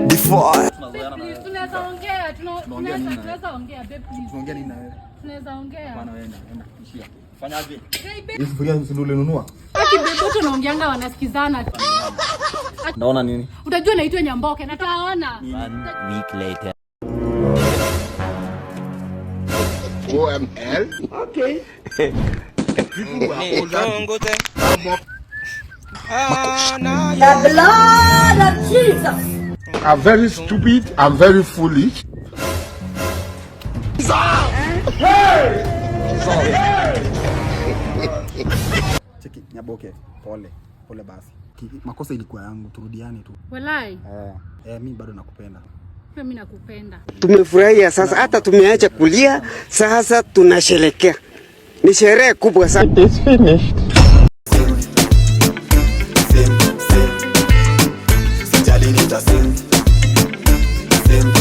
Before Tunazoeana na Babe, wewe. please, tunaweza ongea, Tunaongea nini na wewe? tunaweza ongea, babe, please. Tunaongea nini na wewe? Tunaweza ongea. Hapana, wewe enda, enda, ishia. Fanyaje? Hey, babe, Hii sufuria si ndio ulinunua? Aki babe, wote wanaongeanga wanasikizana. Naona nini? Utajua naitwa Nyamboke na taona. One week later. OML. Okay. The blood of Jesus. I'm very stupid. I'm very foolish. Cheki, Nyaboke, pole. Pole basi. Makosa ilikuwa yangu, turudiane tu. Walai, Eh, mimi bado nakupenda. pia mimi nakupenda. Tumefurahia sasa, hata tumeacha kulia, sasa tunasherekea. Ni sherehe kubwa sana. It's finished. Sim, sim. Sijali nita sim. Sim.